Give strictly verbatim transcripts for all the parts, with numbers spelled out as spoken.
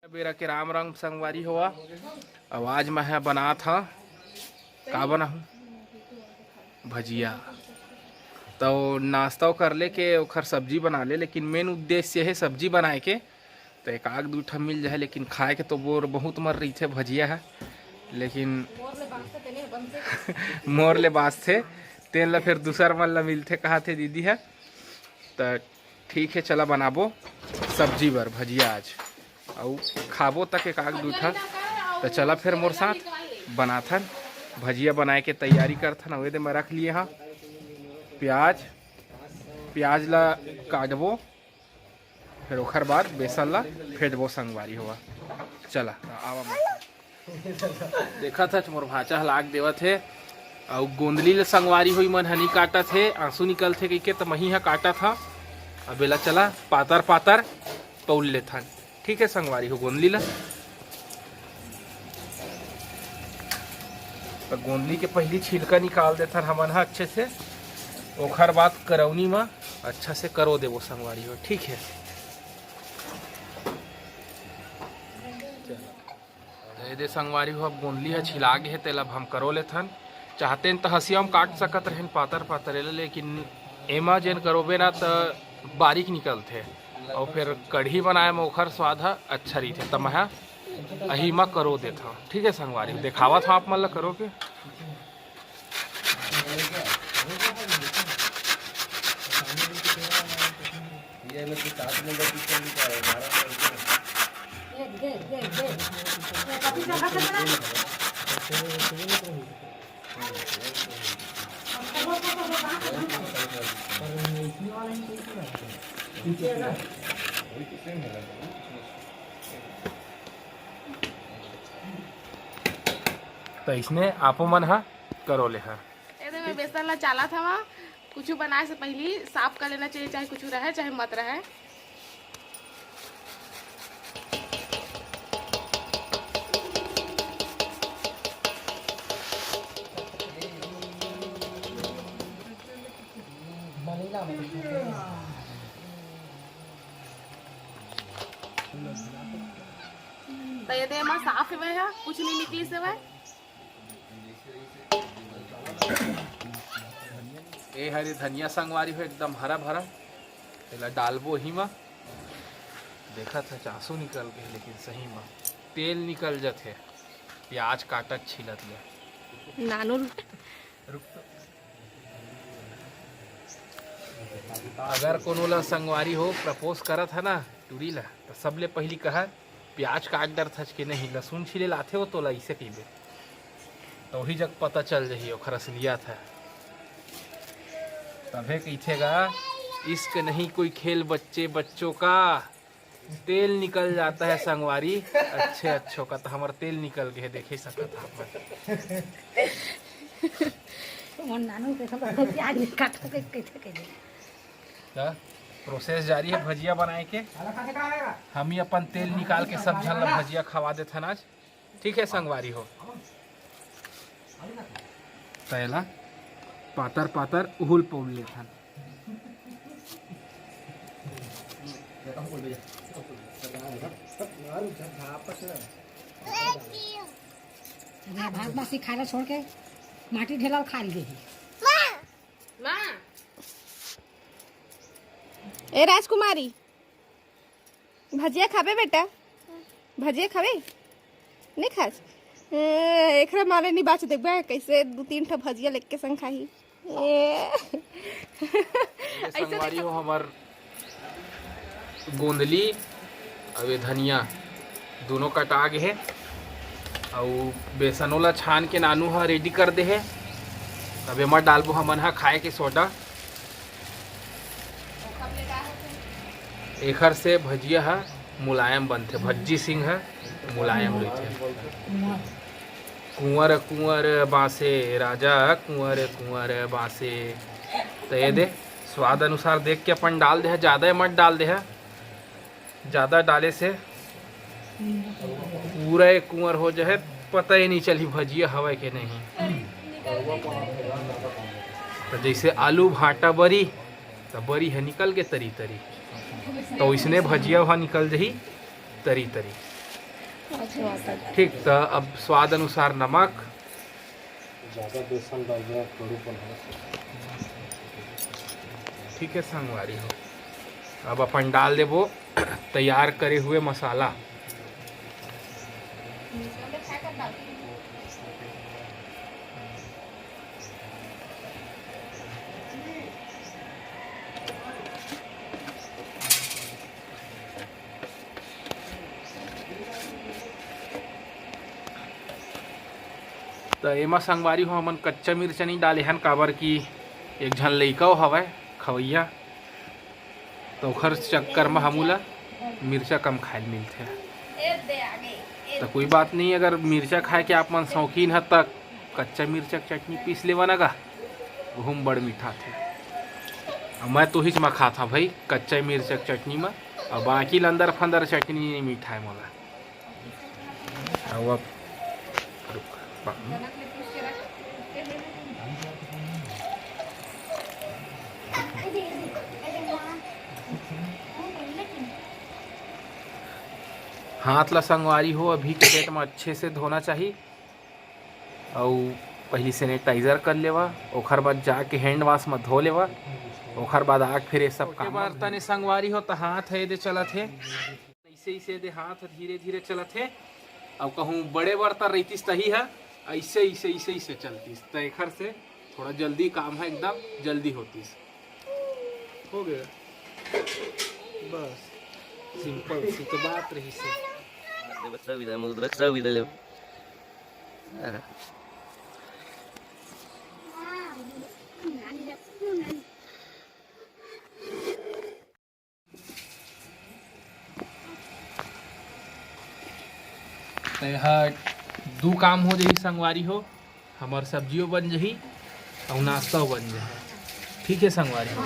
बेरा के राम राम संगवारी हो। अउ आज मैं ह बनात ह, का बनाहूँ? भजिया। तो नाश्ता कर ले के ओखर सब्जी बना ले, लेकिन मेन उद्देश्य हे सब्जी बनाए के। तो एक आग दू ठा मिल जाए, लेकिन खाए के तो बोर बहुत मन रहिथे भजिया ह, लेकिन मोर ले बांचथे, तेन ला फिर दूसर मन ला मिलथे, कहाथे दीदी ह। त ठीक हे, चला बनाबो सब्जी बर भजिया आज, अउ खाबो तक एक आग दू ठा। त चला फिर मोर साथ बनाथन, भजिया बनाए के तैयारी करथन। अउ एदे मैं रख लिए हाँ प्याज, प्याज ला काटबो, फिर ओखर बाद बेसन ला फेंटबो संगवारी हो। चला आवा मैं। देखत हच मोर भांचा ह लाग देवत हे, अउ गोंदली ल संगवारी हो इमन ह नी काटत हे, आंसू निकलथे कहिके त मही ह काटत ह। अब एला चला पातर पातर तौल लेथन, ठीक हे संगवारी हो। गोंदली ल त गोंदली के पहिली छिलका निकाल देथन हमन ह अच्छे से, ओखर बाद करौनी म अच्छा से करो देबो संगवारी हो, ठीक हे। त एदे संगवारी हो, अब गोंदली ह छिला गे हे, तेला अब हम करो लेथन। चाहतेन त हंसिया म काट सकत रहेन पातर पातर एला, लेकिन एमा जेन करोबे ना त बारीक निकलथे, अउ फिर कढ़ी बनाए म ओखर स्वाद ह अच्छा रहिथे। त मैं ह अही म करो देथव, ठीक हे संगवारी, देखावत हव आप मन ल करो के। त इसने आपो मन ह करो ले ह। एदे मैं बेसन ला चालत हवा। कुछु बनाए से पहिली साफ कर लेना चाहिए, चाहे कुछु रहे चाहे मत रहे। त एदे एमा साफ हवय ह, कुछ नहीं निकलिस हवय। ए हरे धनिया संगवारी हो, एकदम हरा भरा। एला डालबो ही म। देखत ह चासू निकल गे, लेकिन सही म तेल निकल जथे प्याज काटत छीलत ले। नानू रुक तो। अगर कोनो ला संगवारी हो प्रपोज करत ह ना टूरी ला, त सबले पहिली कहा प्याज काट डरथच के नहीं, लहसुन छीले लाथे हो तोला, इसे कहिबे। त वही जग पता चल जही ओखर असलियत ह। तभे कहिथे गा, "इश्क नहीं कोई खेल बच्चे बच्चों का, तेल निकल जाता है संगवारी, अच्छे अच्छों का।" त हमर तेल निकल गे, देखे सकत ह अपन। मोर नानू के सब प्याज काट के कइसे कइसे। त प्रोसेस जारी हे भजिया बनाए के। हम ही अपन तेल निकाल के सब झन ला भजिया खवा देथन आज। ठीक हे संगवारी हो, त एला पातर पातर उहुल पउल लेथन। भात बासी खाना छोड़ के माटी ढेला खा ली। माँ। ए राजकुमारी, भजिया खाबे बेटा? भजिया खाबे? नहीं खास? ए, एकरा मारे नहीं बाच, देखबे कैसे दू तीन ठा भजिया लेके संग खाही। ए। ये ऐसे संगवारी देखो। हो हमर गोंदली, अब ये धनिया दोनों कटा गे हे, अउ बेसनो ला छान के नानू ह रेडी कर दे हे। अब एमा डालबो हमन ह खाए के सोडा। एखर से भजिया ह मुलायम बनथे, भज्जी सिंह ह मुलायम रहिथे। कुंवर कुंवर बांसे राजा, कुंवर कुंवर बांसे। त ये दे, स्वाद अनुसार देख के अपन डाल दे ह, ज्यादा मत डाल दे ह। ज्यादा डाले से पूरा एक कुंवर हो जाए, पता ही नहीं चली भजिया हवय के नहीं। तो जैसे आलू भाटा बरी, तो बरी है निकल के तरी तरी, तो इसने भजिया वहाँ निकल जही तरी तरी। ठीक, त अब स्वाद अनुसार नमक। ज्यादा बेसन डाल दिया, कड़ूपन हो। ठीक है संगवारी हो, अब अपन डाल देबो तैयार करे हुए मसाला। त एमा संगवारी हो, हमन कच्चा मिर्चा नहीं डाले हन, काबर कि एक झन लइका हवय खवैया, त ओखर चक्कर म हमू ला मिर्चा कम खाए ल मिलथे। त कोई बात नहीं, अगर मिर्चा खाए के आप मन शौकीन ह, त कच्चा मिर्चा के चटनी पीस लेवा न गा, ओहू म बड़ मीठा थे। अउ मैं तो हिच म खाता भाई, कच्चा मिर्चा के चटनी म, अउ बाकी ल अंदर फंदर चटनी नहीं मीठाए मोला। अउ अब रुक, पा- हाथ ला संगवारी हो, अभी के डेट में अच्छे से धोना चाही। अउ पहली सैनिटाइजर कर लेवा, ओखर बाद जाके हैंड वॉश में धो लेवा, ओखर बाद आके फिर ये सब काम में बर्तन संगवारी हो, त हाथ है दे चलत हे। अइसे, अइसे दे हाथ धीरे धीरे चलत हे। अब कहूँ बड़े बर्तन रहितिस तही ह, अइसे, अइसे, अइसे, अइसे चलतिस, त एखर से थोड़ा जल्दी काम है, एकदम जल्दी होतिस। हो गया, बस सिंपल सी तो बात रहिस हे। त एहा दू काम हो जाही संगवारी हो, हमर सब्जियो बन जाही अउ नाश्ताओ बन जाही। ठीक है संगवारी हो।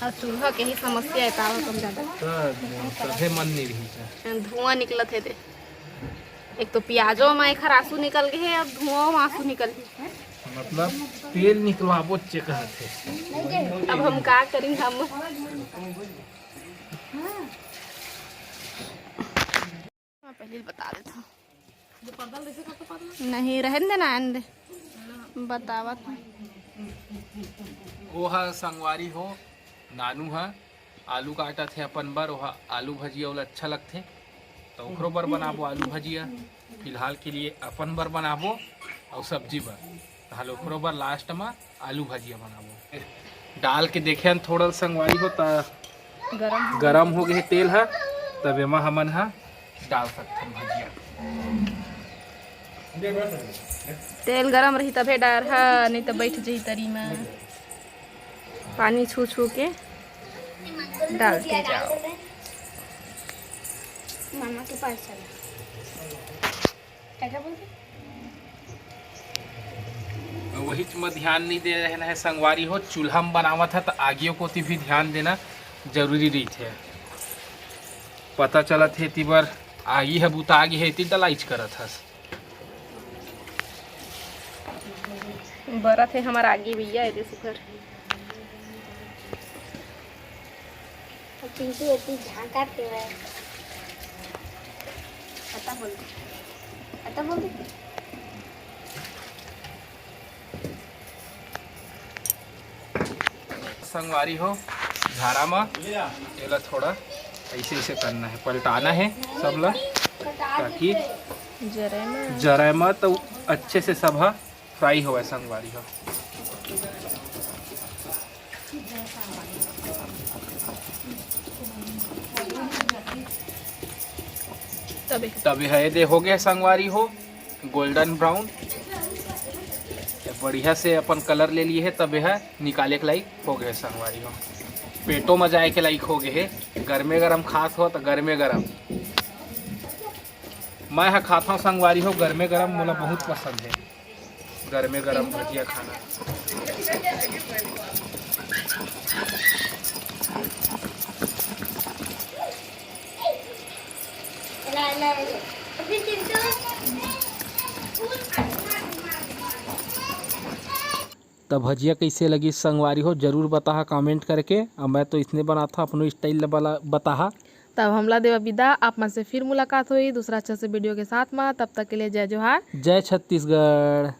अउ चूल्हा के ही समस्या है, तावा कम ज्यादा। त तभे मन नहीं रही। धुआं निकलत है दे। एक तो प्याजो में एखर आंसू निकल गए है, अब धुआं में आंसू निकल गए। मतलब तेल निकलवाबो चे कहत हे। अब हम का करी हम? मैं पहले ही बता देता हूँ। नहीं, रहन दे ना, आन दे। बतावत हूँ। ओहा संगवारी हो, नानू हा आलू काटत हे अपन बर, ओहा आलू भजिया ओला अच्छा लगथे, त ओकरो बर बनाबो आलू भजिया। फिलहाल के लिए अपन बर बनाबो अउ सब्जी बर, ताहले ओकरो बर लास्ट म आलू भजिया बनाबो। डाल के देखे हन थोड़ा संगवारी हो, त गरम हो गरम हो गए तेल ह, तब एमा हमन ह डाल सकथन भजिया। तेल गरम रही तभे डारहा, नहीं तो बैठ जही तरी में। पानी छू छू के डालते जाओ। मामा के पास चला। क्या क्या बोलते? वही में ध्यान नहीं दे रहे ना है संगवारी हो, चूल्हा में बनावत है तो आगियों कोती भी ध्यान देना जरूरी रहिथे। पता चलत हे तिबर आगी है बुता आगी है इतनी डलाइच करत हस। बरत हे हमर आगी भैया, एदे सुघर। पिंटू एती झांकत हेवय। पता बोल दे। पता बोल दे। संगवारी हो, झारा म एला थोड़ा ऐसे ऐसे करना है, पलटाना है सब ला, ताकि जरे म जरे म तो अच्छे से सब ह फ्राई होवय संगवारी हो। तबे तबे है दे हो गया संगवारी हो। Golden brown. बढ़िया से अपन कलर ले लिए है, तब यह निकाले के लायक हो गए संगवारी हो। पेटो में जाए के लायक हो गए है। गरमे गरम खात हो तो गरमे गरम। मैं ह खात हूँ संगवारी हो, गरमे गरम मोला बहुत पसंद है, गरमे गरम भजिया खाना। त भजिया कइसे लगिस संगवारी हो, जरूर बताहा कमेंट करके। अउ मैं तो इसने बनाथव, अपनो स्टाइल ल बला-, बताहा। तब हमला देवा विदा। आप मन से फिर मुलाकात होही दूसरा अच्छा से वीडियो के साथ मा। तब तक के लिए जय जोहार। जय छत्तीसगढ़।